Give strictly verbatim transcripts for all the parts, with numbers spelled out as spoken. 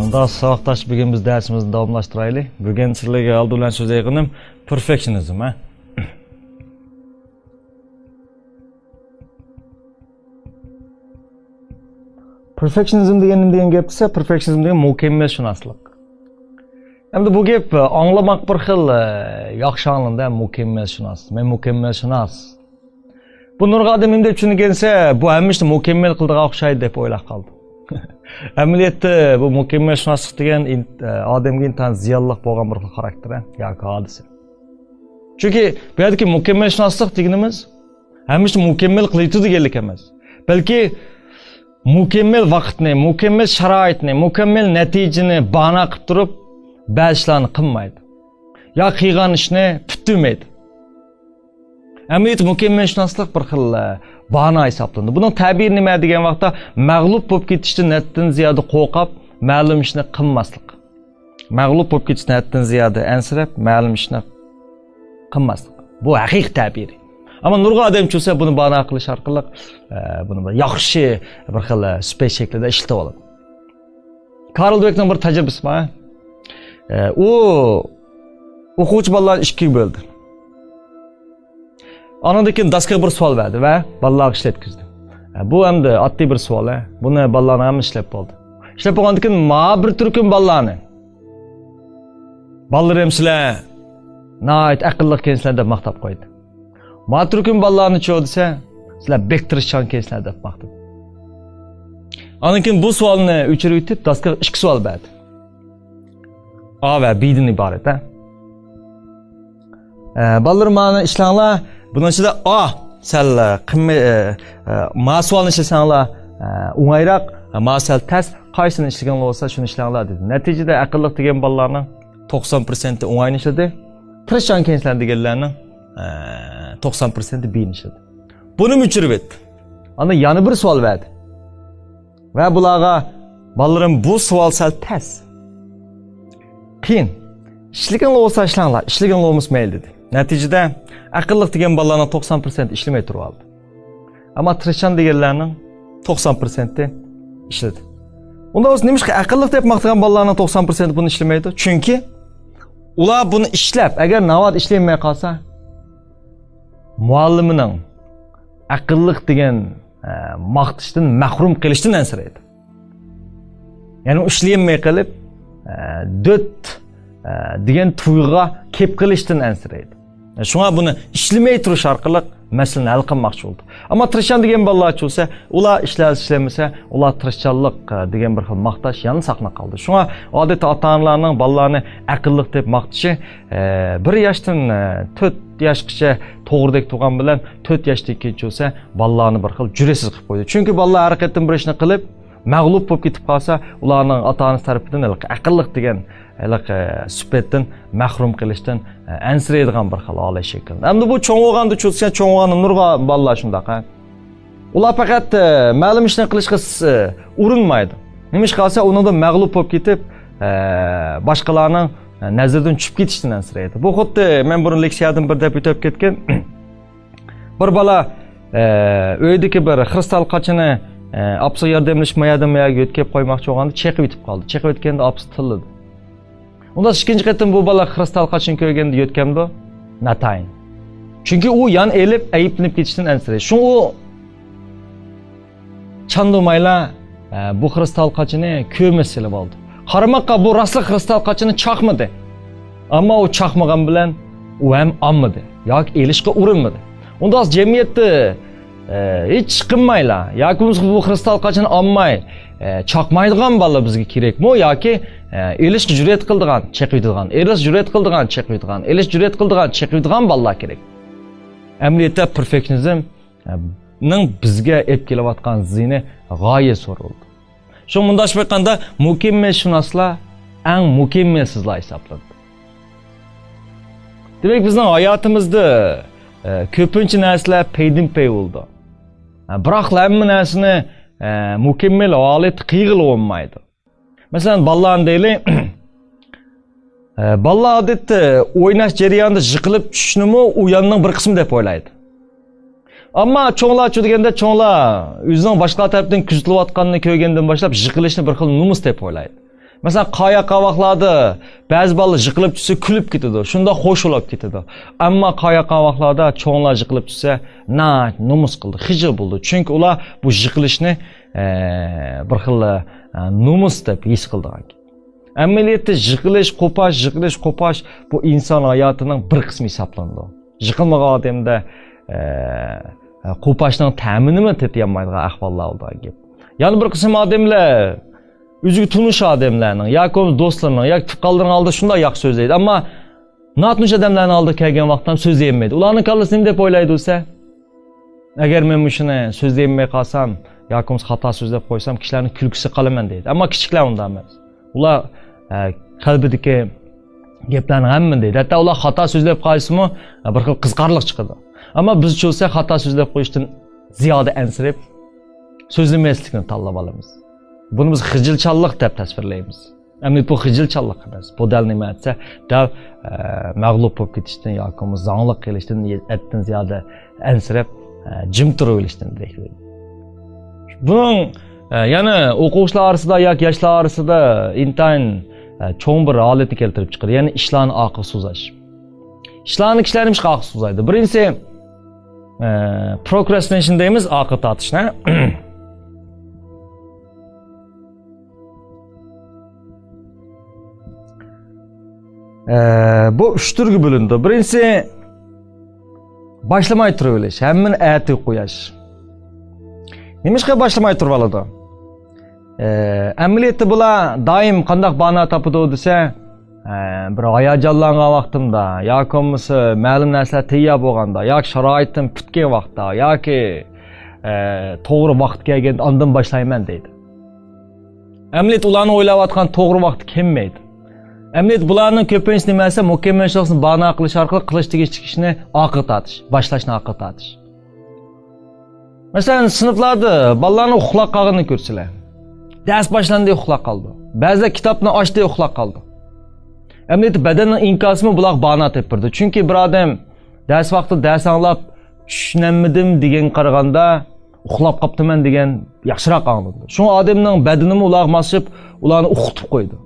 دا ساۋاقداش، بۈگۈن بىز دەرسىمىزنى داۋاملاشتۇرايلى. بۈگۈن سىلەرگە ئالدى بىلەن سۆزلەيدىغىنىم پېرفېكشىنىزم، ھە؟ پېرفېكشىنىزم دېگەن نېمە دېگەن گەپ دېسە، پېرفېكشىنىزم دېگەن مۇكەممەلشۇناسلىق. ئەمدى بۇ گەپ، ئاڭلىماق بىر خىل، ياخشى ئاڭلىنىدۇ، مۇكەممەلشۇناس. مەن مۇكەممەلشۇناس. بۇ نۇرغۇن ئادەم نېمە دەپ چۈشەنگەن دېسە، بۇ ھەممە ئىشنى مۇكەممەل قىلىدىغان ئوخشايدۇ دەپ ئويلاپ قالدى. ئەمەلىيەتتە بۇ مۇكەممەلشۇناسلىق دېگەن ئىن-، ئادەمگە ئىنتايىن زىيانلىق بولغان بىر خىل خاراكتېر، ھە، ياكى ھادىسە. چۈنكى بۇ يەردىكى مۇكەممەلشۇناسلىق دېگىنىمىز ھەممە ئىشنى مۇكەممەل قىلىۋېتىدۇ دېگەنلىك ئەمەس. بەلكى مۇكەممەل ۋاقىتنى، مۇكەممەل شارائىتنى، مۇكەممەل نەتىجىنى باھانە قىلىپ تۇرۇپ، بەزى ئىشلارنى قىلمايدۇ. يا قىلغان ئىشنى پۈتتۈرمەيدۇ. ئەمەلىيەتتە مۇكەممەلشۇناسلىق بىر خىل، ئە، باھانە ھېسابلىنىدۇ. بۇنىڭ تەبىرى نېمە دېگەن ۋاقىتتا، مەغلۇپ بولۇپ كېتىشتىن ھەددىدىن زىيادە قورقۇپ، مەلۇم ئىشنى قىلماسلىق. مەغلۇپ بولۇپ كېتىشتىن ھەددىدىن زىيادە ئەنسىرەپ، مەلۇم ئىشنى قىلماسلىق. بۇ ھەقىقىي تەبىرى. ئەمما نۇرغۇن ئادەم چۈشىنسە، بۇنى باھانە قىلىش ئارقىلىق، ئە، بۇنى بىر ياخشى بىر خىل، ئە، سۈپەت شەكلىدە ئىشلىتىۋالىدۇ. كارل دۋېكنىڭ بىر تەجرىبىسى بار. ئە، ئۇ ئوقۇغۇچى بالىلارنى ئىككىگە بۆلدى. ئانىڭدىن كېيىن داسكىغا بىر سوئال بەردى ۋە بالىلارغا ئىشلەتكۈزدى. ئە، بۇ ئەمدى ئاددىي بىر سوئال، ھە. بۇنى بالىلارنىڭ ھەممىسى ئىشلەپ بولدى. ئىشلەپ بولغاندىن كېيىن ما بىر تۈركۈم بالىلارنى، بالىلىرىم، سىلەر ناھايىتى ئەقىللىق ئىكەنسىلەر دەپ ماختاپ قويدى. ما تۈركۈم بالىلارنىچۇ دېسە، سىلەر بەك تىرىشچان ئىكەنسىلەر دەپ ماختىدى. ئاندىن كېيىن بۇ سوئالنى ئۆچۈرۈۋېتىپ، داسكىغا ئىككى سوئال بەردى. ئا ۋە بىدىن ئىبارەت، ھە. ئە، بالىلىرىم، مانى ئىشلەڭلار. بۇنىڭ ئىچىدە ئا سەل، ئە، قىممە-، ئە، ئە، ما سوئالنى ئىشلىسەڭلار، ئە، ئوڭايراق، ئە، ما سەل تەس. قايسىنى ئىشلىگەڭلار بولسا، شۇنى ئىشلەڭلار دېدى. نەتىجىدە ئەقىللىق دېگەن بالىلارنىڭ توقسان پىرسەنتى ئوڭاينى ئىشلىدى. تىرىشچان ئىكەنسىلەر دېگەنلەرنىڭ، ئە، توقسان پىرسەنتى بىنى ئىشلىدى. بۇنىمۇ ئۆچۈرۈۋەتتى. ئاندىن يەنە بىر سوئال بەردى. ۋە بۇلارغا، بالىلىرىم، بۇ سوئال سەل تەس. قىيىن. ئىشلىگەڭلار بولسا ئىشلەڭلار، ئىشلىگەڭلار بولمىسا مەيلى دېدى. نەتىجىدە ئەقىللىق دېگەن بالىلارنىڭ توقسان پىرسەنتى ئىشلىمەي تۇرۇۋالدى. ئەمما تىرىشچان دېگەنلەرنىڭ توقسان پىرسەنتى ئىشلىدى. ئۇنداق بولسا نېمىشقا ئەقىللىق دەپ ماختىغان بالىلارنىڭ توقسان پىرسەنتى بۇنى ئىشلىمەيدۇ؟ چۈنكى ئۇلار بۇنى ئىشلەپ، ئەگەر ناۋادا ئىشلىيەلمەي قالسا، مۇئەللىمىنىڭ ئەقىللىق دېگەن، ئە، ماختىشتىن مەھرۇم قېلىشتىن ئەنسىرەيدۇ. يەنى ئىشلىيەلمەي قېلىپ، ئە، دۆت، ئە، دېگەن تۇيغۇغا كېلىپ قېلىشتىن ئەنسىرەيدۇ. شۇڭا بۇنى ئىشلىمەي تۇرۇش ئارقىلىق مەسىلىنى ھەل قىلماقچى بولدى. ئەمما تىرىشچان دېگەن بالىلارچۇ بولسا، ئۇلار ئىشلەر ئىشلەمىسە، ئۇلار تىرىشچانلىق، ئە، دېگەن بىر خىل ماختاش يەنە ساقلىنىپ قالدى. شۇڭا ئادەتتە ئاتا-ئانىلارنىڭ بالىلارنى ئەقىللىق دەپ ماختىشى، ئە، بىر ياشتىن، ئە، تۆت ياشقىچە توغرىدەك تۇرغان بىلەن، تۆت ياشتىن كېيىنچە بولسا بالىلارنى بىر خىل جۈرئەتسىز قىلىپ قويدى. چۈنكى بالىلار ھەر قېتىم بىر ئىشنى قىلىپ، مەغلۇپ بولۇپ كېتىپ قالسا، ئۇلارنىڭ ئاتا-ئانىسى تەرىپىدىن ھېلىقى ئەقىللىق دېگەن ھېلىقى سۈپەتتىن مەھرۇم قېلىشتىن، ئە، ئەنسىرەيدىغان بىر خىل ھالەت شەكىللىنىدۇ. ئەمدى بۇ چوڭ بولغاندا چۈشىنسە، چوڭ بولغاندا نۇرغۇن بالىلار شۇنداق، ھە. ئۇلار پەقەت، ئە، مەلۇم ئىشنى قىلىشقا، ئە، ئۇرۇنمايدۇ. نېمىشقا دېسە، ئۇنىڭدا مەغلۇپ بولۇپ كېتىپ، ئە، باشقىلارنىڭ، ئە، نەزىرىدىن چۈشۈپ كېتىشتىن ئەنسىرەيدۇ. بۇ خۇددى مەن بۇرۇن لېكسىيەدىن بىر دەپ ئۆتۈپ كەتكەن. بىر بالا، ئە، ئۆيدىكى بىر خرۇستال قاچىنى، ئە، ئاپىسىغا ياردەملىشىپ، ما يەردىن ما يەرگە يۆتكەپ قويماقچى بولغاندا، چېقىپ يېتىپ قالدى. چېقىپ يەتكەندە ئاپىسى تىللىدى. ئۇندا ئىككىنچى قېتىم بۇ بالا خرۇستال قاچىنى كۆرگەندە يۆتكەمدۇ؟ ناتايىن. چۈنكى ئۇ يان ئېلىپ، ئەيىبلىنىپ كېتىشتىن ئەنسىرەيدۇ. شۇڭا ئۇ چاندۇرمايلا، ئە، بۇ خرۇستال قاچىنى كۆمە سېلىپ ئالدى. قارىماققا بۇ راستلا خرۇستال قاچىنى چاقمىدى. ئەمما ئۇ چاقمىغان بىلەن ئۇ ھەم ئالمىدى ياكى ئېلىشقا ئۇرۇنمىدى. ئۇنداق جەمئىيەتتە، ئە، ھېچ قىلمايلا ياكى بولمىسا بۇ خرۇستال قاچىنى ئالماي، ئە، چاقمايدىغان بالا بىزگە كېرەكمۇ ياكى، ئە، ئېلىشقا جۈرئەت قىلىدىغان، چېقىۋېتىدىغان، ئېلىشقا جۈرئەت قىلىدىغان، چېقىۋېتىدىغان، ئېلىشقا جۈرئەت قىلىدىغان، چېقىۋېتىدىغان بالىلار كېرەك. ئەمەلىيەتتە پېرفېكشىنىزم، ئە، نىڭ بىزگە ئېلىپ كېلىۋاتقان زىيىنى غايەت زور بولدى. شۇڭا مۇنداق بولغاندا مۇكەممەلشۇناسلار ئەڭ مۇكەممەلسىزلار ھېسابلىنىدۇ. دېمەك، بىزنىڭ ھاياتىمىزدا، ئە، كۆپىنچە نەرسىلەر پەيدىنپەي بولىدۇ. ئە، بىراقلا ھەممە نەرسىنى، ئە، مۇكەممەل ھالەتتە قىلغىلى بولمايدۇ. مەسىلەن، بالىلارنى دەيلى. ئە، بالىلار ئادەتتە ئويناش جەريانىدا يىقىلىپ چۈشۈشنىمۇ ئويۇننىڭ بىر قىسمى دەپ ئويلايدۇ. ئەمما چوڭلارچۇ دېگەندە، چوڭلار ئۆزىنىڭ باشقىلار تەرىپىدىن كۆزىتىلىۋاتقاننى كۆرگەندىن باشلاپ يىقىلىشنى بىر خىل نومۇس دەپ ئويلايدۇ. مەسىلەن، قاياق-قاۋاقلاردا بەزى بالىلار يىقىلىپ چۈشسە كۈلۈپ كېتىدۇ، شۇنداق خوش بولۇپ كېتىدۇ. ئەمما قاياق-قاۋاقلاردا چوڭلار يىقىلىپ چۈشسە ناھايىتى نومۇس قىلىدۇ، خىجىل بولىدۇ. چۈنكى ئۇلار بۇ يىقىلىشنى، ئە، بىر خىل، ئە، نومۇس دەپ ھېس قىلىدىغان. ئەمەلىيەتتە يىقىلىش، قوپاش، يىقىلىش، قوپاش بۇ ئىنسان ھاياتىنىڭ بىر قىسمى ھېسابلىنىدۇ. يىقىلمىغان ئادەمدە، ئە، قوپاشنىڭ تەمىنىمۇ تېتىيالمايدىغان ئەھۋاللار بولىدىغان گەپ. يەنە بىر قىسىم ئادەملەر ئۆزىگە تونۇش ئادەملەرنىڭ ياكى بولمىسا دوستلىرىنىڭ ياكى تۇغقانلىرىنىڭ ئالدىدا شۇنداق ياخشى سۆزلەيدۇ. ئەمما ناتونۇش ئادەملەرنىڭ ئالدىغا كەلگەن ۋاقىتتا ھەم سۆزلىيەلمەيدۇ. ئۇلارنىڭ كاللىسى نېمە دەپ ئويلايدۇ دېسە، ئەگەر مەن مۇشۇنى سۆزلىيەلمەي قالسام ياكى بولمىسا خاتا سۆزلەپ قويسام، كىشىلەرنىڭ كۈلكىسىگە قالىمەن دەيدۇ. ئەمما كىچىكلەر ئۇنداق ئەمەس. ئۇلار، ئە، قەلبىدىكى گەپلەرنىڭ ھەممىنى دەيدۇ. ھەتتا ئۇلار خاتا سۆزلەپ قالسىمۇ، ئە، بىر خىل قىزىقارلىق چىقىدۇ. ئەمما بىزچە بولسا خاتا سۆزلەپ قويۇشتىن زىيادە ئەنسىرەپ، سۆزلىمەسلىكنى تاللاپ ئالىمىز. بۇنى بىز خىجىلچانلىق دەپ تەسۋىرلەيمىز. ئەمدى بۇ خىجىلچانلىق ئەمەس. بۇ دەل نېمە دېسە، دەل، ئە، مەغلۇپ بولۇپ كېتىشتىن ياكى بولمىسا زاڭلىق قىلىشتىن، ھەددىدىن زىيادە ئەنسىرەپ، ئە، جىم تۇرۇۋېلىشتىن دېرەك بېرىدۇ. بۇنىڭ، ئە، يەنە ئوقۇغۇچىلار ئارىسىدا ياكى ياشلار ئارىسىدا ئىنتايىن، ئە، چوڭ بىر ھالەتنى كەلتۈرۈپ چىقىرىدۇ. يەنى ئىشلارنى ئارقىغا سوزاش. ئىشلارنى كىشىلەر نېمىشقا ئارقىغا سوزايدۇ؟ بىرىنچىسى، ئە، پروكراستىنېيشن دەيمىز، ئارقىغا تارتىشنى. ئە، بۇ ئۈچ تۈرگە بۆلۈنىدۇ. بىرىنچىسى، باشلىماي تۇرۇۋېلىش، ھەممىنى ئەتىگە قوياش. نېمىشقا باشلىماي تۇرۇۋالىدۇ؟ ئە، ئەمەلىيەتتە بۇلار دائىم قانداق بانا تاپىدۇ دېسە، ئە، بىر ھاياجانلانغان ۋاقتىمدا ياكى بولمىسا مەلۇم نەرسىلەر تەييار بولغاندا ياكى شارائىتىم پۈتكەن ۋاقىتتا ياكى، ئە، توغرا ۋاقىت كەلگەندە ئاندىن باشلايمەن دەيدۇ. ئەمەلىيەتتە ئۇلارنىڭ ئويلاۋاتقان توغرا ۋاقتى كەلمەيدۇ. ئەمەلىيەتتە بۇلارنىڭ كۆپىنچىسى نېمە دېسە، مۇكەممەل شەخسنى بانا قىلىش ئارقىلىق قىلىش تېگىشلىك ئىشنى ئارقىغا تارتىش، باشلاشنى ئارقىغا تارتىش. مەسىلەن، سىنىپلاردا بالىلارنى ئۇخلاپ قالغىنىنى كۆرسىلە. دەرس باشلاندى، ئۇخلاپ قالىدۇ. بەزىلەر كىتابنى ئاچتى، ئۇخلاپ قالىدۇ. ئەمەلىيەتتە بەدەننىڭ ئىنكاسىمۇ بۇلارغا بانا تېپىپ بېرىدۇ. چۈنكى بىر ئادەم دەرس ۋاقتىدا دەرس ئاڭلاپ، چۈشىنەلمىدىم دېگەنگە قارىغاندا، ئۇخلاپ قاپتىمەن دېگەن ياخشىراق ئاڭلىنىدۇ. شۇڭا ئادەمنىڭ بەدىنىمۇ ئۇلارغا ماسلىشىپ، ئۇلارنى ئۇخلىتىپ قويىدۇ.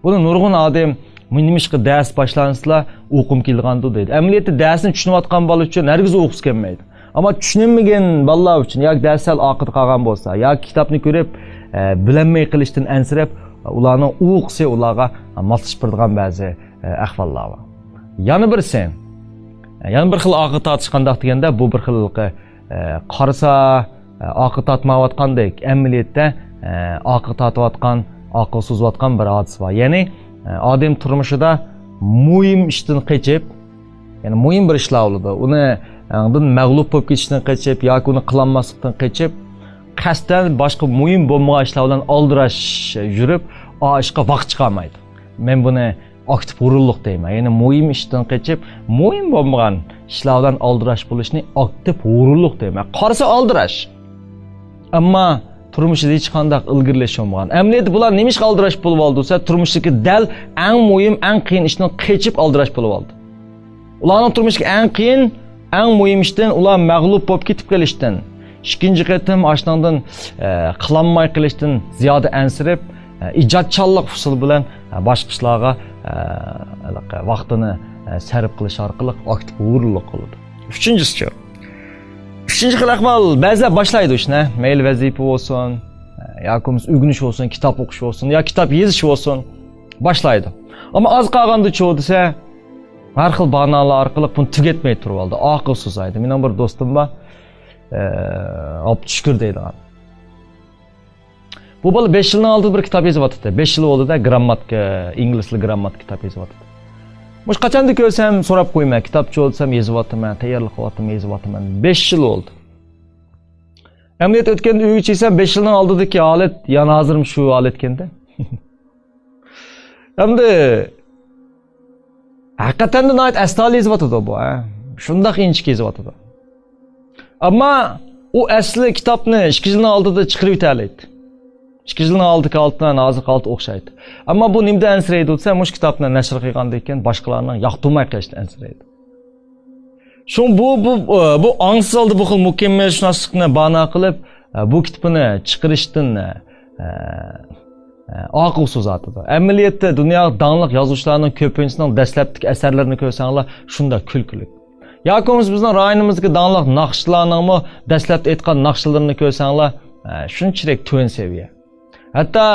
بۇنى نۇرغۇن ئادەم، «مۇ-، نېمىشقا دەرس باشلانسىلا ئۇيقۇم كېلىدىغاندۇ؟» دەيدۇ. ئەمەلىيەتتە دەرسنى چۈشىنىۋاتقان بالا ئۈچۈن ھەرگىز ئۇيقۇسى كەلمەيدۇ. ئەمما چۈشىنەلمىگەن بالىلار ئۈچۈن ياكى دەرس سەل ئارقىدا قالغان بولسا ياكى كىتابنى كۆرۈپ، ئە، بىلەلمەي قېلىشتىن ئەنسىرەپ، ئۇلارنىڭ ئۇيقۇسى ئۇلارغا ماسلىشىپ بېرىدىغان بەزى، ئە، ئەھۋاللار بار. يەنە بىرسى، ئە، يەنە بىر خىل ئارقىغا تارتىش قانداق دېگەندە، بۇ بىر خىل، ئە، قارىسا، ئە، ئارقىغا تارتمايۋاتقاندەك، ئەمەلىيەتتە، ئە، ئارقىغا تارتىۋاتقان، ئارقىغا سوزۇۋاتقان بىر ھادىسە بار. يەنى، ئە، ئادەم تۇرمۇشىدا مۇھىم ئىشتىن قېچىپ، يەنى مۇھىم بىر ئىشلار بولىدۇ. ئۇنى، ئاندىن مەغلۇپ بولۇپ كېتىشتىن قېچىپ ياكى ئۇنى قىلالماسلىقتىن قېچىپ، قەستەن باشقا مۇھىم بولمىغان ئىشلار بىلەن ئالدىراش يۈرۈپ، ئا ئىشقا ۋاقىت چىقارمايدۇ. مەن بۇنى ئاكتىپ ھۇرۇنلۇق دەيمەن. يەنى مۇھىم ئىشتىن قېچىپ، مۇھىم بولمىغان ئىشلار بىلەن ئالدىراش بولۇشنى ئاكتىپ ھۇرۇنلۇق دەيمەن. قارىسا ئالدىراش. ئەمما تۇرمۇشىدا ھېچقانداق ئىلگىرىلەش بولمىغان. ئەمەلىيەتتە بۇلار نېمىشقا ئالدىراش بولۇۋالدى دېسە، تۇرمۇشتىكى دەل ئەڭ مۇھىم، ئەڭ قىيىن ئىشتىن قېچىپ ئالدىراش بولۇۋالدى. ئۇلارنىڭ تۇرمۇشتىكى ئەڭ قىيىن، ئەڭ مۇھىم ئىشتىن ئۇلار مەغلۇپ بولۇپ كېتىپ قېلىشتىن، ئىككىنچى قېتىم ئاشۇنىڭدىن، ئە، قىلالماي قېلىشتىن زىيادە ئەنسىرەپ، ئە، ئىجادچانلىق ئۇسۇلى بىلەن، ئە، باشقا ئىشلارغا، ئە، ھېلىقى ۋاقتىنى، ئە، سەرپ قىلىش ئارقىلىق ئاكتىپ ھۇرۇنلۇق قىلىدۇ. ئۈچىنچىسىچۇ؟ ئۈچىنچى خىل ئەھۋال، بەزىلەر باشلايدۇ ئىشنى. مەيلى ۋەزىپە بولسۇن، ئە، ياكى بولمىسا ئۆگىنىش بولسۇن، كىتاب ئوقۇش بولسۇن، يا كىتاب يېزىش بولسۇن، باشلايدۇ. ئەمما ئاز قالغاندىچۇ دېسە، ھەر خىل باھانىلەر ئارقىلىق بۇنى تۈگەتمەي تۇرۇۋالىدۇ. ئارقىغا سوزايدۇ. مېنىڭ بىر دوستۇم بار، ئە، ئابدۇشۈكۈر دەيدىغان. بۇ بالا بەش يىلنىڭ ئالدىدا بىر كىتاب يېزىۋاتىدۇ. بەش يىل بولدى-دە، گرامماتىكا، ئىنگلىز تىلى گرامماتىكا كىتاب يېزىۋاتىدۇ. مۇشۇ قاچاندا كۆرسەم، سوراپ قويىمەن. كىتابچۇ دېسەم، يېزىۋاتىمەن، تەييارلىق قىلىۋاتىمەن، يېزىۋاتىمەن. بەش يىل بولدى. ئەمەلىيەتتە ئۆتكەندە ئۆيگە چىقسام، بەش يىلنىڭ ئالدىدىكى ھالەت يەنە ھازىرمۇ شۇ ھالەتكەندە. ئەمدى ھەقىقەتەن ناھايىتى ئەستايىدىل يېزىۋاتىدۇ بۇ، ھە. شۇنداق ئىنچىكە يېزىۋاتىدۇ. ئەمما ئۇ ئەسلى كىتابنى ئىككى يىلنىڭ ئالدىدا چىقىرىۋېتەلەيدۇ. ئىككى يىلنىڭ ئالدىدىكى ھالىتى بىلەن ھازىرقى ھالىتى ئوخشايدۇ. ئەمما بۇ نېمىدىن ئەنسىرەيدۇ دېسە، مۇشۇ كىتابنى نەشر قىلغاندىن كېيىن باشقىلارنىڭ ياقتۇرماي قېلىشىدىن ئەنسىرەيدۇ. شۇڭا بۇ، بۇ، بۇ ئاڭسىز ھالدا بۇ خىل مۇكەممەلشۇناسلىقنى بانا قىلىپ، بۇ كىتابنى چىقىرىشتىن، ئاقىل سوزاتىدۇ. ئەمەلىيەتتە دۇنياغا داڭلىق يازغۇچىلارنىڭ كۆپىنچىسىنىڭ دەسلەپتىكى ئەسەرلىرىنى كۆرسەڭلار، شۇنداق كۈلكىلىك. ياكى بولمىسا بىزنىڭ رايونىمىزدىكى داڭلىق ناخشىچىلارنىڭمۇ دەسلەپتە ئېيتقان ناخشىلىرىنى كۆرسەڭلار، ئە، شۇنچىلىك تۆۋەن سەۋىيە. ھەتتا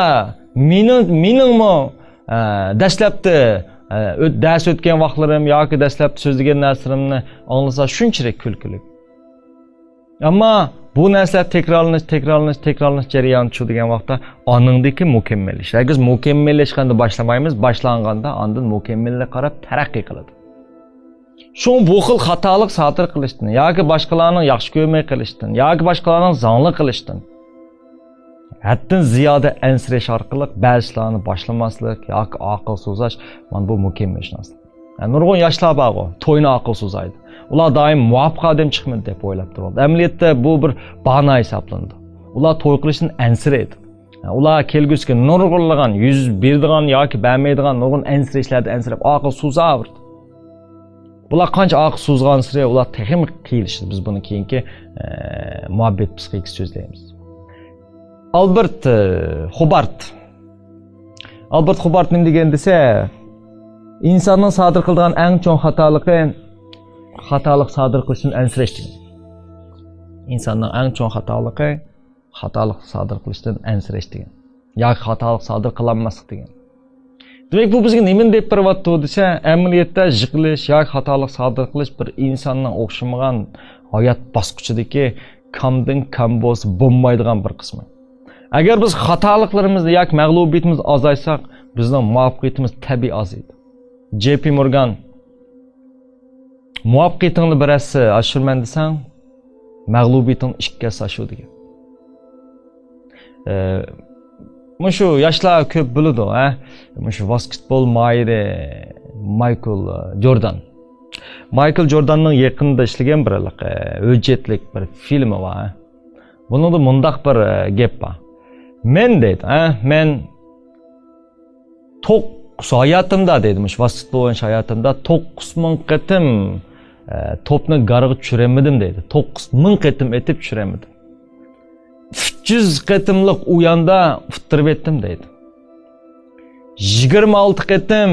مېنىڭ، مېنىڭمۇ، ئە، دەسلەپتە، ئە، ئۆت-، دەرس ئۆتكەن ۋاقىتلىرىم ياكى دەسلەپتە سۆزلىگەن نەرسىلىرىمنى ئاڭلىسا شۇنچىلىك كۈلكىلىك. ئەمما بۇ نەرسىلەر تەكرارلىنىش، تەكرارلىنىش، تەكرارلىنىش جەريانىدا شۇ دېگەن ۋاقىتتا ئانىڭدىكى مۇكەممەللىشىش. ھەرگىز مۇكەممەللەشكەندە باشلىمايمىز، باشلانغاندا ئاندىن مۇكەممەللىككە قاراپ تەرەققىي قىلىدۇ. شۇڭا بۇ خىل خاتالىق سادىر قىلىشتىن ياكى باشقىلارنىڭ ياخشى كۆرمەي قېلىشتىن ياكى باشقىلارنىڭ زاڭلىق قىلىشتىن ھەددىدىن زىيادە ئەنسىرەش ئارقىلىق بەزى ئىشلارنى باشلىماسلىق ياكى ئاقىل سوزاش، مانا بۇ مۇكەممەلشۇناسلىق. ھە، نۇرغۇن ياشلار بارغۇ، توينى ئاقىل سوزايدۇ. ئۇلار دائىم مۇۋاپىق ئادەم چىقمىدى دەپ ئويلاپ تۇرىدۇ. ئەمەلىيەتتە بۇ بىر بانا ھېسابلىنىدۇ. ئۇلار توي قىلىشتىن ئەنسىرەيدۇ. ھە، ئۇلار كەلگۈسىگە نۇرغۇنلىغان، يۈز بېرىدىغان ياكى بەرمەيدىغان نۇرغۇن ئەنسىرەشلەردىن ئەنسىرەپ ئاقىل سوزاۋېرىدۇ. بۇلار قانچە ئاقىل سوزغانسېرى ئۇلار تېخىمۇ قىيىنلىشىدۇ. بىز بۇنى كېيىنكى، ئە، مۇھەببەت پسىخىكىسى سۆزلەيمىز. ئالبېرت، ئە، خوبارت. ئالبېرت خوبارت نېمە دېگەن دېسە، ئىنساننىڭ سادىر قىلىدىغان ئەڭ چوڭ خاتالىقى خاتالىق سادىر قىلىشتىن ئەنسىرەش دېگەن. ئىنساننىڭ ئەڭ چوڭ خاتالىقى خاتالىق سادىر قىلىشتىن ئەنسىرەش دېگەن. ياكى خاتالىق سادىر قىلالماسلىق دېگەن. دېمەك، بۇ بىزگە نېمىنى دەپ بېرىۋاتىدۇ دېسە، ئەمەلىيەتتە يىقىلىش ياكى خاتالىق سادىر قىلىش بىر ئىنساننىڭ ئوخشىمىغان ھايات باسقۇچىدىكى كامدىن كام بولسا بولمايدىغان بىر قىسمى. ئەگەر بىز خاتالىقلىرىمىزنى ياكى مەغلۇبىيىتىمىزنى ئازايتساق، بىزنىڭ مۇۋەپپەقىيىتىمىز تەبىئىي ئازىيىدۇ. جې پى مورگان، مۇۋەپپەقىيىتىڭنى بىر ھەسسە ئاشۇرىمەن دېسەڭ، مەغلۇبىيىتىڭنى ئىككى ھەسسە ئاشۇر دېگەن. ئە، مۇشۇ ياشلار كۆپ بىلىدۇ، ھە؟ مۇشۇ ۋاسكېتبول ماھىرى مايكل، ئە، جوردان. مايكل جورداننىڭ يېقىندا ئىشلىگەن بىر، ئە، ھۆججەتلىك بىر فىلىمى بار، ھە؟ بۇنىڭدا مۇنداق بىر، ئە، گەپ بار. مەن دەيدۇ، ھە؟ مەن توققۇز، ھاياتىمدا دەيدۇ، مۇشۇ ۋاسكېتبول ئويناش ھاياتىمدا توققۇز مىڭ قېتىم، ئە، توپنى گارغا چۈشۈرەلمىدىم دەيدۇ. توققۇز مىڭ قېتىم ئېتىپ چۈشۈرەلمىدىم. ئۈچ يۈز قېتىملىق ئۇياندا ئۇتتۇرۇپ ئەتتىم دەيدۇ. يىگىرمە ئالتە قېتىم،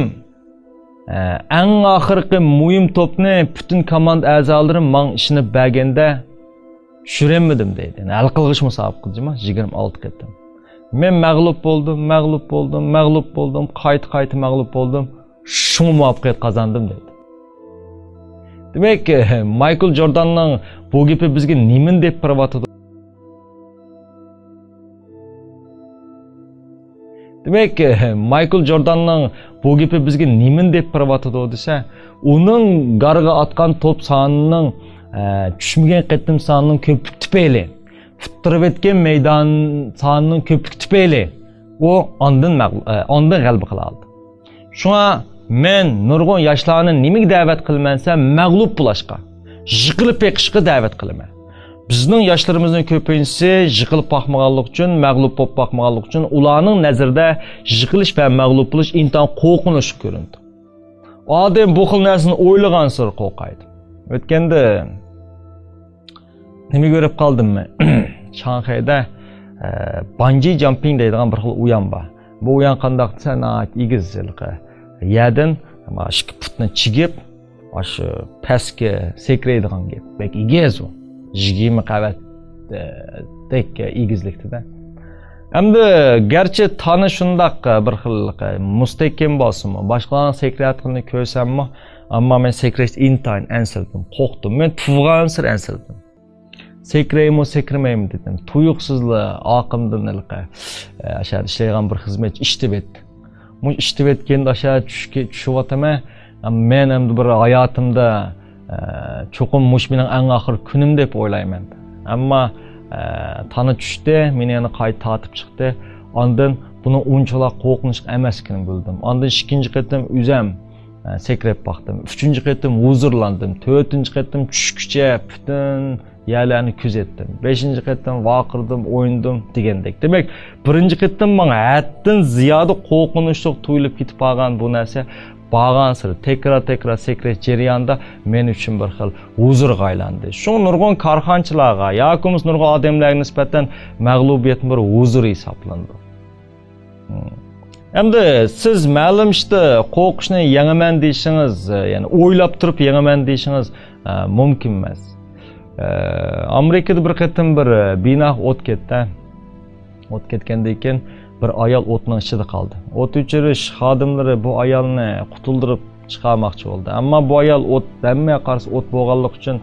ئە، ئەڭ ئاخىرقى مۇھىم توپنى پۈتۈن كوماندا ئەزالىرىم ماڭا ئىشىنىپ بەرگەندە چۈشۈرەلمىدىم دەيدۇ. يەنى ھەل قىلغۇچ مۇسابىقە جۇمۇ، يىگىرمە ئالتە قېتىم. مەن مەغلۇپ بولدۇم، مەغلۇپ بولدۇم، مەغلۇپ بولدۇم، قايتا-قايتا مەغلۇپ بولدۇم. شۇڭا مۇۋەپپەقىيەت قازاندىم دەيدۇ. دېمەك، مايكل جورداننىڭ بۇ گېپى بىزگە نېمىنى دەپ بېرىۋاتىدۇ؟ دېمەك، مايكل جورداننىڭ بۇ گېپى بىزگە نېمىنى دەپ بېرىۋاتىدۇ دېسە، ئۇنىڭ گارغا ئاتقان توپ سانىنىڭ، ئە، چۈشمىگەن قېتىم سانىنىڭ كۆپلۈكى تۈپەيلى، ئۇتتۇرۇپ ئەتكەن مەيدان سانىنىڭ كۆپلۈكى تۈپەيلى ئۇ ئاندىن مەغ-، ئە، ئاندىن غەلىبە قىلالىدى. شۇڭا مەن نۇرغۇن ياشلارنى نېمىگە دەۋەت قىلىمەن دېسە، مەغلۇپ بولۇشقا، يىقىلىپ بېقىشقا دەۋەت قىلىمەن. بىزنىڭ ياشلىرىمىزنىڭ كۆپىنچىسى يىقىلىپ باقمىغانلىقى ئۈچۈن، مەغلۇپ بولۇپ باقمىغانلىقى ئۈچۈن، ئۇلارنىڭ نەزىرىدە يىقىلىش ۋە مەغلۇپ بولۇش ئىنتايىن قورقۇنچلۇق كۆرۈنىدۇ. ئادەم بۇ خىل نەرسىنى ئويلىغانسېرى قورقايدۇ. ئۆتكەندە نېمە كۆرۈپ قالدىم مەن؟ شاڭخەيدە، ئە، بانجى جامپىڭ دەيدىغان بىر خىل ئۇيان بار. بۇ ئۇيان قانداق دېسە، ناھايىتى ئېگىز ھېلىقى يەردىن، ئەمما ئىككى پۇتنى چىگىپ، ئاشۇ پەسكە سەكرەيدىغان گەپ. بەك ئېگىز ئۇ. يىگىرمە قەۋەت، ئە، دەك ئېگىزلىكتىدە. ئەمدى گەرچە تانا شۇنداق، ئە، بىر خىل، ئە، مۇستەھكەم بولسىمۇ، باشقىلارنىڭ سەكرەيۋاتقىنىنى كۆرسەممۇ، ئەمما مەن سەكرەشتىن ئىنتايىن ئەنسىرىدىم، قورقتۇم. مەن تۇرغانسېرى ئەنسىرىدىم. سەكرەيمۇ، سەكرىمەيمۇ دېدىم. تۇيۇقسىزلا ئارقامدىن ھېلىقى، ئە، ئاشۇ يەردە ئىشلەيدىغان بىر خىزمەتچى ئىشتىۋەتتى. مۇشۇ ئىشتىۋەتكەندە ئاشۇ چۈشكە، چۈشۈۋاتىمەن. مەن ئەمدى بىر ھاياتىمدا، ئە، چوقۇم مۇشۇ مېنىڭ ئەڭ ئاخىرقى كۈنۈم دەپ ئويلايمەن. ئەمما، ئە، تانا چۈشتى، مېنى يەنە قايتا تارتىپ چىقتى. ئاندىن بۇنىڭ ئۇنچىۋالا قورقۇنچلۇق ئەمەسلىكىنى بىلدىم. ئاندىن ئىككىنچى قېتىم ئۆزەم، ئە، سەكرەپ باقتىم. ئۈچىنچى قېتىم ھۇزۇرلاندىم. تۆتىنچى قېتىم چۈشكىچە پۈتۈن يەرلەرنى كۆزەتتىم. بەشىنچى قېتىم ۋارقىرىدىم، ئوينىدىم دېگەندەك. دېمەك، بىرىنچى قېتىم ماڭا ھەددىدىن زىيادە قورقۇنچلۇق تۇيۇلۇپ كېتىپ قالغان بۇ نەرسە بارغانسېرى تەكرار، تەكرار سەكرەش جەريانىدا مەن ئۈچۈن بىر خىل ھۇزۇرغا ئايلاندى. شۇڭا نۇرغۇن كارخانىچىلارغا ياكى بولمىسا نۇرغۇن ئادەملەرگە نىسبەتەن مەغلۇبىيەتمۇ بىر ھۇزۇر ھېسابلىنىدۇ. ئەمدى سىز مەلۇم ئىشتا قورقۇشنى يېڭىمەن دېيىشىڭىز، يەنى ئويلاپ تۇرۇپ يېڭىمەن دېيىشىڭىز، ئە، مۇمكىن ئەمەس. ئە، ئامېرىكىدا بىر قېتىم بىر، ئە، بىناغا ئوت كەتتى. ئوت كەتكەندىن كېيىن بىر ئايال ئوتنىڭ ئىچىدە قالدى. ئوت ئۆچۈرۈش خادىملىرى بۇ ئايالنى قۇتۇلدۇرۇپ چىقارماقچى بولدى. ئەمما بۇ ئايال ئوت، ھەممە ياق قارىسا ئوت بولغانلىقى ئۈچۈن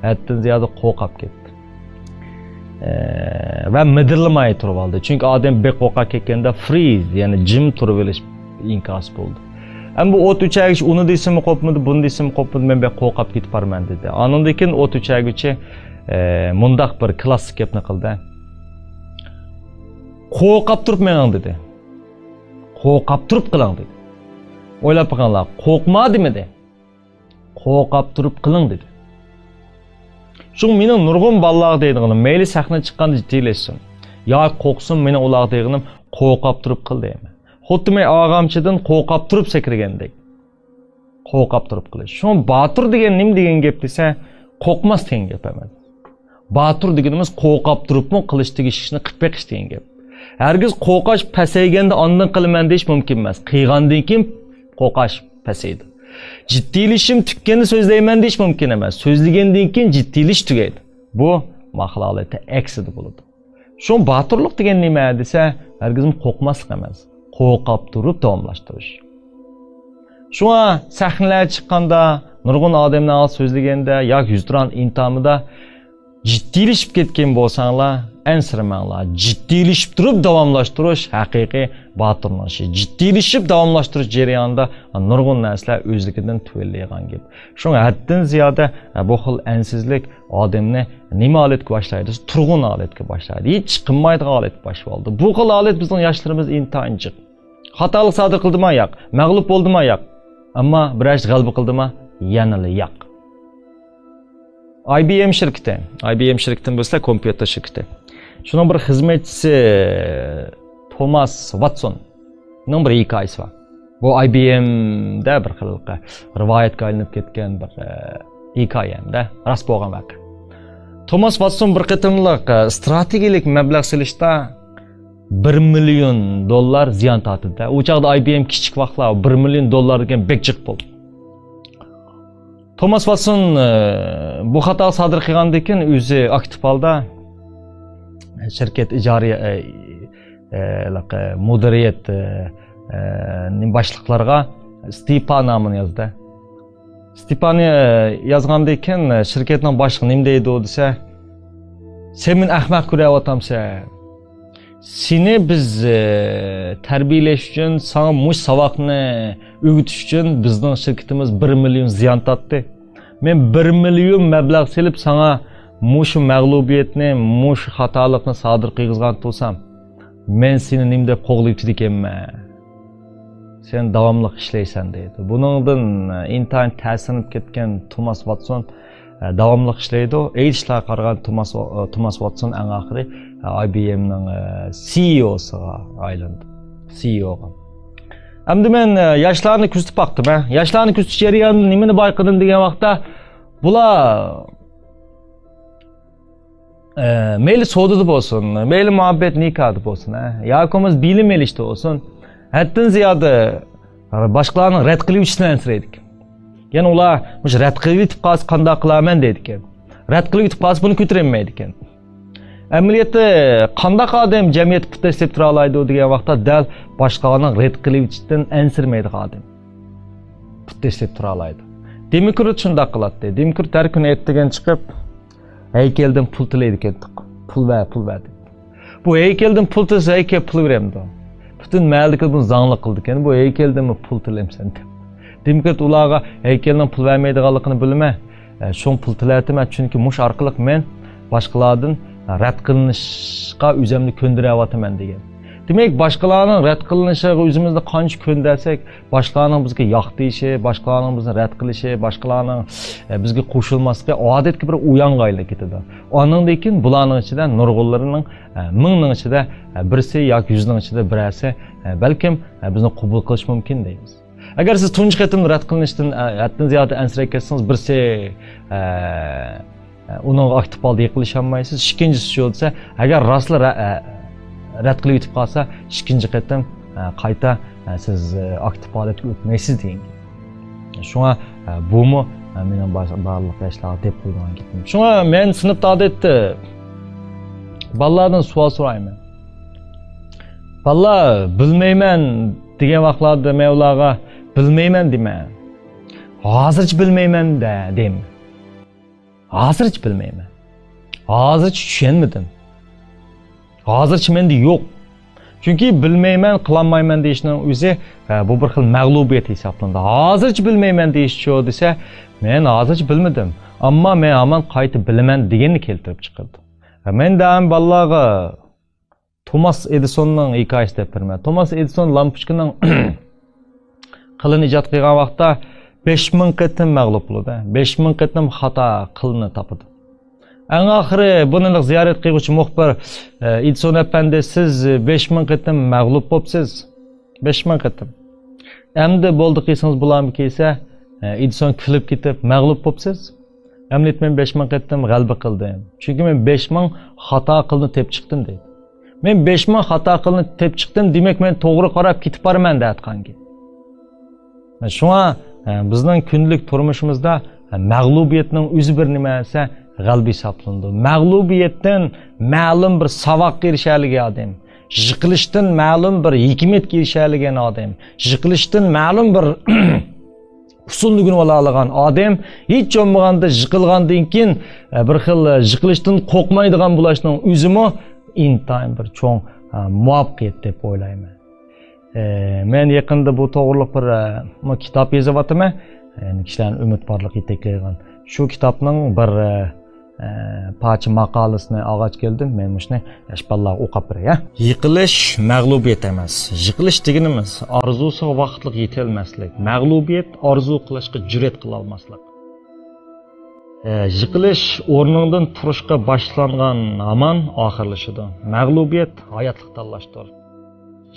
ھەددىدىن زىيادە قورقۇپ كەتتى. ئە، ۋە مىدىرلىماي تۇرۇۋالدى. چۈنكى ئادەم بەك قورقۇپ كەتكەندە فرىز، يەنى جىم تۇرۇۋېلىش ئىنكاسى بولدى. ئەمما بۇ ئوت ئۆچۈرگۈچى ئۇنى دېسىمۇ قورقمىدى، بۇنى دېسىمۇ قورقمىدى، مەن بەك قورقۇپ كېتىپ بارىمەن دېدى. ئاندىن كېيىن ئوت ئۆچۈرگۈچى، ئە، مۇنداق بىر كلاسسىك گەپنى قىلدى. قورقۇپ تۇرۇپ مېڭىڭ دېدى. قورقۇپ تۇرۇپ قىلىڭ دېدى. ئويلاپ بېقىڭلار، قورقما دېمىدى. قورقۇپ تۇرۇپ قىلىڭ دېدى. شۇڭا مېنىڭ نۇرغۇن بالىلارغا دەيدىغىنىم، مەيلى سەھنىگە چىققاندا جىددىيلەشسۇن ياكى قورقسۇن، مېنىڭ ئۇلارغا دەيدىغىنىم، قورقۇپ تۇرۇپ قىل دەيمەن. خۇددى مەن ئارغامچىدىن قورقۇپ تۇرۇپ سەكرىگەندەك. قورقۇپ تۇرۇپ قىلىش. شۇڭا باتۇر دېگەن نېمە دېگەن گەپ دېسە، قورقماس دېگەن گەپ ئەمەس. باتۇر دېگىنىمىز قورقۇپ تۇرۇپمۇ قىلىش تېگىشلىك ئىشنى قىلىپ بېقىش دېگەن گەپ. ھەرگىز قورقۇش پەسەيگەندە ئاندىن قىلىمەن دېيىش مۇمكىن ئەمەس. قىلغاندىن كېيىن قورقۇش پەسەيدۇ. جىددىيلىشىم تۈگىگەندە سۆزلەيمەن دېيىش مۇمكىن ئەمەس. سۆزلىگەندىن كېيىن جىددىيلىشىش تۈگەيدۇ. بۇ ماقۇل ھالەتتە ئەكسىدە بولىدۇ. شۇڭا باتۇرلۇق دېگەن نېمە دېسە، ھەرگىزمۇ قورقماسلىق ئەمەس، قورقۇپ تۇرۇپ داۋاملاشتۇرۇش. شۇڭا سەھنىلەرگە چىققاندا، نۇرغۇن ئادەمنىڭ ئالدىدا سۆزلىگەندە ياكى يۈزتۇرا ئىنتامىدا جىددىيلىشىپ كەتكەن بولساڭلار، ئەنسىرىمەڭلار. جىددىيلىشىپ تۇرۇپ داۋاملاشتۇرۇش ھەقىقىي باتۇرنىڭ ئىشى. جىددىيلىشىپ داۋاملاشتۇرۇش جەريانىدا نۇرغۇن نەرسىلەر ئۆزلۈكىدىن تۆۋەنلەيدىغان گەپ. شۇڭا ھەددىدىن زىيادە بۇ خىل ئەنسىزلىك ئادەمنى نېمە ھالەتكە باشلايدۇ؟ تۇرغۇن ھالەتكە باشلايدۇ. ھېچ قىلمايدىغان ھالەتكە باشلاۋالىدۇ. بۇ خىل ھالەت بىزنىڭ ياشلىرىمىز ئىنتايىن جىق. خاتالىق سادىر قىلدىما؟ ياق. مەغلۇپ بولدىما؟ ياق. ئەمما بىرەر ئىش غەلىبە قىلدىما؟ يەنىلا ياق. ئاي بى ئېم شىركىتى. ئاي بى ئېم شىركىتىنى بىلسىلەر، كومپيۇتېر شىركىتى. شۇنىڭ بىر خىزمەتچىسى توماس ۋاتسون. نىڭ بىر ھېكايىسى بار. بۇ ئاي بى ئېمدە بىر خىل رىۋايەتكە ئايلىنىپ كەتكەن بىر، ئە، ھېكايە ھەمدە راست بولغان ۋەقە. توماس ۋاتسون بىر قېتىملىق، ئە، ئىستراتېگىيەلىك مەبلەغ سېلىشتا بىر مىليون دوللار زىيان تارتىدۇ. ئۇ چاغدا ئاي بى ئېم كىچىك ۋاقىتلار، بىر مىليون دوللار دېگەن بەك جىق پۇل. توماس ۋاتسون، ئە، بۇ خاتا سادىر قىلغاندىن كېيىن ئۆزى ئاكتىپ ھالدا شىركەت ئىجارە، ئە، ئە، لاقى مۇدىرىيەت، ئە، ئە، نېمە باشلىقلارغا ئىستېپا نامىنى يازدى. ئىستېپانى، ئە، يازغاندىن كېيىن، ئە، شىركەتنىڭ باشلىقى نېمە دەيدۇ دېسە، سەن مېنى ئەخمەق كۆرۈۋاتامسەن؟ سېنى بىز، ئە، تەربىيەلەش ئۈچۈن، ساڭا مۇشۇ ساۋاقنى ئۆگىتىش ئۈچۈن بىزنىڭ شىركىتىمىز بىر مىليون زىيان تارتتى. مەن بىر مىليون مەبلەغ سېلىپ ساڭا مۇشۇ مەغلۇبىيەتنى، مۇشۇ خاتالىقنى سادىر قىلغۇزغان تۇرسام، مەن سېنى نېمە دەپ قوغلاۋېتىدىكەنمەن؟ سەن داۋاملىق ئىشلەيسەن دەيدۇ. بۇنىڭدىن ئىنتايىن تەسىرلىنىپ كەتكەن توماس ۋاتسون، ئە، داۋاملىق ئىشلەيدۇ. ئېيتىشلارغا قارىغاندا توماس، ئە، توماس ۋاتسون ئەڭ ئاخىرى، ئە، ئاي بى ئېمنىڭ، ئە، سى ئى ئوسىغا ئايلاندى. سى ئى ئوغا. ئەمدى مەن، ئە، ياشلارنى كۆزىتىپ باقتىم، ھە. ياشلارنى كۆزىتىش جەريانىدا نېمىنى بايقىدىم دېگەن ۋاقىتتا، بۇلار، ئە، مەيلى سودىدا بولسۇن، مەيلى مۇھەببەت نىكاھىدا بولسۇن، ھە، ياكى بولمىسا بىلىم ئېلىشتا بولسۇن، ھەددىدىن زىيادە باشقىلارنىڭ رەت قىلىۋېتىشىدىن ئەنسىرەيدىكەن. يەنى ئۇلار مۇشۇ رەت قىلىۋېتىپ قالسا قانداق قىلارمەن دەيدىكەن. رەت قىلىۋېتىپ قالسا بۇنى كۆتۈرەلمەيدىكەن. ئەمەلىيەتتە قانداق ئادەم جەمئىيەتتە پۇت تەشلەپ تۇرالايدۇ دېگەن ۋاقىتتا دەل باشقىلارنىڭ رەت قىلىۋېتىشىدىن ئەنسىرىمەيدىغان ئادەم پۇت تەشلەپ تۇرالايدۇ. دېموكرىت شۇنداق قىلاتتى. دېموكرىت ھەر كۈنى ئەتىگەن چىقىپ، ھەيكەلدىن پۇل تىلەيدىكەن، پۇل بەر، پۇل بەر دەپ. بۇ ھەيكەلدىن پۇل تىلىسە، ھەيكەل پۇل بېرەمدۇ؟ پۈتۈن مەھەللىدىكىلەر بۇنى زاڭلىق قىلىدىكەن، بۇ ھەيكەلدىنمۇ پۇل تىلەمسەن دەپ. دېموكرات ئۇلارغا ھەيكەلنىڭ پۇل بەرمەيدىغانلىقىنى بىلىمەن، ئە، شۇڭا پۇل تىلەۋاتىمەن، چۈنكى مۇشۇ ئارقىلىق مەن باشقىلاردىن رەت قىلىنىشقا ئۆزۈمنى كۆندۈرۈۋاتىمەن دېگەن. دېمەك، باشقىلارنىڭ رەت قىلىنىشىغا ئۆزىمىزنى قانچە كۆندۈرسەك، باشقىلارنىڭ بىزگە ياق دېيىشى، باشقىلارنىڭ بىزنى رەت قىلىشى، باشقىلارنىڭ، ئە، بىزگە قوشۇلماسلىقى ئادەتتىكى بىر ئويۇنغا ئايلىنىپ كېتىدۇ. ئاندىن كېيىن بۇلارنىڭ ئىچىدە نۇرغۇنلىرىنىڭ، ئە، مىڭنىڭ ئىچىدە، ئە، بىرسى ياكى يۈزنىڭ ئىچىدە بىرەرسى، ئە، بەلكىم، ئە، بىزنى قوبۇل قىلىشى مۇمكىن دەيمىز. ئەگەر سىز تۇنجى قېتىم رەت قىلىنىشتىن، ئە، ھەددىدىن زىيادە ئەنسىرەپ كەتسىڭىز، بىرسى، ئە، ئە، ئۇنىڭغا ئاكتىپ ھالدا يېقىنلىشالمايسىز. ئىككىنچىسى شۇ دېسە، ئەگەر راستلا رە-، ئە، رەت قىلىۋېتىپ قالسا، ئىككىنچى قېتىم، ئە، قايتا، ئە، سىز، ئە، ئاكتىپ پائالىيەتكە ئۆتمەيسىز دېگەن گەپ. شۇڭا، ئە، بۇمۇ، ئە، مېنىڭ باش-، بارلىق ياشلارغا دەپ قويىدىغان گېپىم. شۇڭا مەن سىنىپتا ئادەتتە بالىلاردىن سوئال سورايمەن. «بالىلار، بىلمەيمەن» دېگەن ۋاقىتلاردا مەن ئۇلارغا «بىلمەيمەن» دېمە. «ھازىرچە بىلمەيمەن» دە، دەيمەن. «ھازىرچە بىلمەيمەن. ھازىرچە چۈشەنمىدىم. ھازىرچە مەندە يوق.» چۈنكى «بىلمەيمەن، قىلالمايمەن» دېيىشنىڭ ئۆزى، ھە، بۇ بىر خىل مەغلۇبىيەت ھېسابلىنىدۇ. «ھازىرچە بىلمەيمەن» دېيىشچۇ دېسە، «مەن ھازىرچە بىلمىدىم، ئەمما مەن ھامان قايتا بىلىمەن» دېگەننى كەلتۈرۈپ چىقىرىدۇ. ھە، مەن دائىم بالىلارغا توماس ئېدىسوننىڭ ھېكايىسى دەپ بېرىمەن. توماس ئېدىسون لامپۇچكىنىڭ قىلىنى ئىجاد قىلغان ۋاقىتتا بەش مىڭ قېتىم مەغلۇپ بولىدۇ. بەش مىڭ قېتىم خاتا قىلىنى تاپىدۇ. ئەڭ ئاخىرى بۇنى زىيارەت قىلغۇچى مۇخبىر، ئە، «ئېدىسون ئەپەندى، سىز بەش مىڭ قېتىم مەغلۇپ بوپسىز. بەش مىڭ قېتىم. ئەمدى بولدى قىلسىڭىز بولامدىكىن» دېسە، ئە، ئېدىسون كۈلۈپ كېتىپ، «مەغلۇپ بوپسىز. ئەمدى مەن بەش مىڭ قېتىم غەلىبە قىلدىم. چۈنكى مەن بەش مىڭ خاتا قىلىنى تېپىپ چىقتىم» دەيدۇ. «مەن بەش مىڭ خاتا قىلىنى تېپىپ چىقتىم، دېمەك، مەن توغرا قاراپ كېتىپ بارىمەن» دەۋاتقان گەپ. شۇڭا، ئە، بىزنىڭ كۈندىلىك تۇرمۇشىمىزدا، ئە، مەغلۇبىيەتنىڭ ئۆزى بىر نېمە دېسە، غەلىبە ھېسابلىنىدۇ. مەغلۇبىيەتتىن مەلۇم بىر ساۋاققا ئېرىشەلىگەن ئادەم، يىقىلىشتىن مەلۇم بىر ھېكمەتكە ئېرىشەلىگەن ئادەم، يىقىلىشتىن مەلۇم بىر ئۇسۇلنى ئۆگىنىۋالالىغان ئادەم، ھېچ بولمىغاندا يىقىلغاندىن كېيىن، ئە، بىر خىل، ئە، يىقىلىشتىن قورقمايدىغان بولۇشنىڭ ئۆزىمۇ ئىنتايىن بىر چوڭ، ئە، مۇۋەپپەقىيەت دەپ ئويلايمەن. ئە، مەن يېقىندا بۇ توغرىلىق بىر، ئە، مۇ-، كىتاب يېزىۋاتىمەن. يەنى كىشىلەرنى ئۈمىدۋارلىققا يېتەكلەيدىغان. شۇ كىتابنىڭ بىر، ئە، ئە، پارچە ماقالىسىنى ئالغاچ كەلدىم. مەن مۇشۇنى ياش بالىلارغا ئوقۇپ بېرەي، ھە؟ يىقىلىش مەغلۇبىيەت ئەمەس. يىقىلىش دېگىنىمىز ئارزۇسىغا ۋاقىتلىق يېتەلمەسلىك. مەغلۇبىيەت ئارزۇ قىلىشقا جۈرئەت قىلالماسلىق. ئە، يىقىلىش ئورنۇڭدىن تۇرۇشقا باشلانغان ھامان ئاخىرلىشىدۇ. مەغلۇبىيەت ھاياتلىق تاللاشتۇر.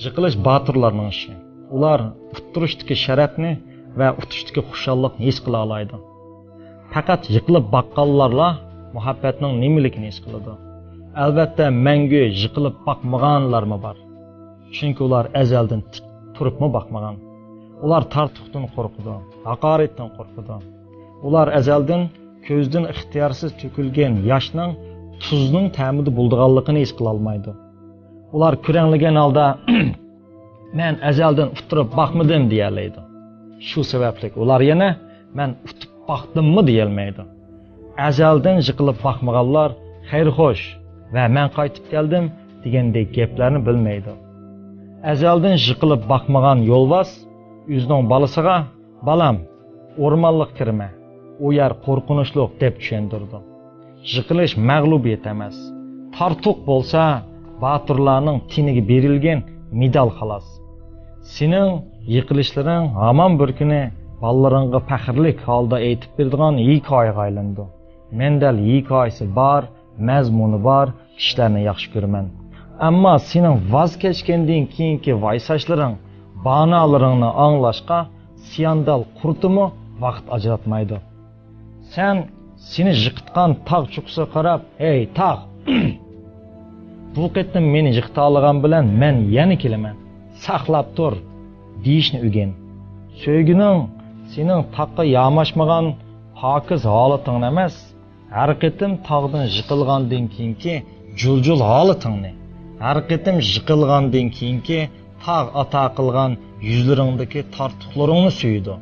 يىقىلىش باتۇرلارنىڭ ئىشى. ئۇلار ئۇتتۇرۇشتىكى شەرەپنى ۋە ئۇتۇشتىكى خۇشاللىقنى ھېس قىلالايدۇ. پەقەت يىقىلىپ باققانلارلا مۇھەببەتنىڭ نېمىلىكىنى ھېس قىلىدۇ. ئەلۋەتتە، مەڭگۈ يىقىلىپ باقمىغانلارمۇ بار. چۈنكى ئۇلار ئەزەلدىن تىك تۇرۇپمۇ باقمىغان. ئۇلار تارتۇقتىن قورقىدۇ، ھاقارەتتىن قورقىدۇ. ئۇلار ئەزەلدىن كۆزدىن ئىختىيارسىز تۆكۈلگەن ياشنىڭ تۇزنىڭ تەمىدە بولىدىغانلىقىنى ھېس قىلالمايدۇ. ئۇلار كۆرەڭلىگەن ھالدا، «مەن ئەزەلدىن ئۇتتۇرۇپ باقمىدىم» دېيەلەيدۇ. شۇ سەۋەبلىك ئۇلار يەنە، «مەن ئۇتۇپ باقتىممۇ؟» دېيەلمەيدۇ. ئەزەلدىن يىقىلىپ باقمىغانلار، «خەير خوش» ۋە «مەن قايتىپ كەلدىم» دېگەندەك گەپلەرنى بىلمەيدۇ. ئەزەلدىن يىقىلىپ باقمىغان يولۋاس ئۆزىنىڭ بالىسىغا، «بالام، ئورمانلىققا كىرمە، ئۇ يەر قورقۇنچلۇق» دەپ چۈشەندۈرىدۇ. يىقىلىش مەغلۇبىيەت ئەمەس. تارتۇق بولسا، باتۇرلارنىڭ تېنىگە بېرىلگەن مېدال، خالاس. سېنىڭ يىقىلىشلىرىڭ ھامان بىر كۈنى بالىلىرىڭغا پەخىرلىك ھالدا ئېيتىپ بېرىدىغان ھېكايىگە ئايلىنىدۇ. مەن دەل ھېكايىسى بار، مەزمۇنى بار كىشىلەرنى ياخشى كۆرىمەن. ئەمما سېنىڭ ۋاز كەچكەندىن كېيىنكى ۋايساشلىرىڭ، بانالىرىڭنى ئاڭلاشقا سىياندال قۇرتىمۇ ۋاقىت ئاجراتمايدۇ. سەن سېنى يىقىتقان تاغ چوققىسىغا قاراپ، «ھەي، تاغ! بۇ قېتىم مېنى يىقىتالىغان بىلەن مەن يەنە كېلىمەن. ساقلاپ تۇر!» دېيىشنى ئۆگەن. سۆيگۈنىڭ سېنىڭ تاغقا ياماشمىغان پاكىز ھالىتىڭنى ئەمەس، ھەر قېتىم تاغدىن يىقىلغاندىن كېيىنكى جۇل-جۇل ھالىتىڭنى، ھەر قېتىم يىقىلغاندىن كېيىنكى تاغ ئاتا قىلغان يۈزلىرىڭدىكى تارتۇقلىرىڭنى سۆيىدۇ.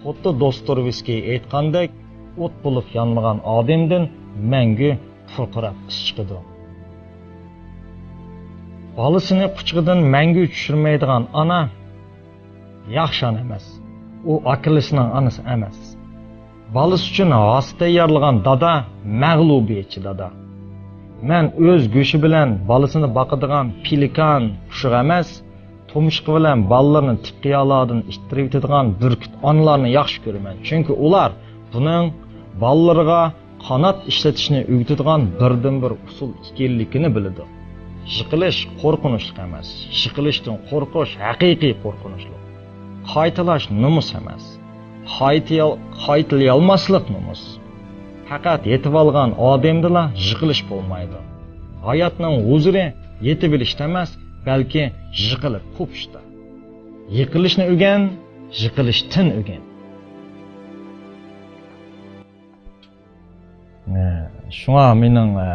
خۇددى دوستويېۋسكىي ئېيتقاندەك، «ئوت بولۇپ يانمىغان ئادەمدىن مەڭگۈ پۇرقىراق ئىس چىقىدۇ.» بالىسىنى قۇچىقىدىن مەڭگۈ چۈشۈرمەيدىغان ئانا ياخشى ئانا ئەمەس. ئۇ ئاكىلىسىنىڭ ئانىسى ئەمەس. بالىسى ئۈچۈن ھاسا تەييارلىغان دادا مەغلۇبىيەتچى دادا. مەن ئۆز گۆشى بىلەن بالىسىنى باقىدىغان پېلىكان قۇشىغا ئەمەس، تۇمشۇقى بىلەن بالىلىرىنى تىك قىيالاردىن ئىتتىرىۋېتىدىغان بۈركۈت ئانىلارنى ياخشى كۆرىمەن. چۈنكى ئۇلار بۇنىڭ بالىلىرىغا قانات ئىشلىتىشنى ئۆگىتىدىغان بىردىنبىر ئۇسۇل ئىكەنلىكىنى بىلىدۇ. يىقىلىش قورقۇنچلۇق ئەمەس. يىقىلىشتىن قورقۇش ھەقىقىي قورقۇنچلۇق. قايتىلاش نومۇس ئەمەس. قايتىيال-، قايتىلىيالماسلىق نومۇس. پەقەت يېتىۋالغان ئادەمدىلا يىقىلىش بولمايدۇ. ھاياتنىڭ ھۇزۇرى يېتىۋېلىشتا ئەمەس، بەلكى يىقىلىپ قوپۇشتا. يىقىلىشنى ئۆگەن، يىقىلىشتىن ئۆگەن. ئە، شۇڭا مېنىڭ، ئە،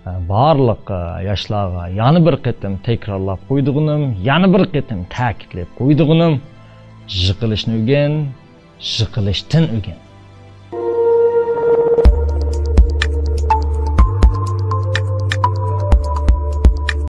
ئە، بارلىق، ئە، ياشلارغا يەنە بىر قېتىم تەكرارلاپ قويىدىغىنىم، يەنە بىر قېتىم تەكىتلەپ قويىدىغىنىم، يىقىلىشنى ئۆگەن، يىقىلىشتىن ئۆگەن.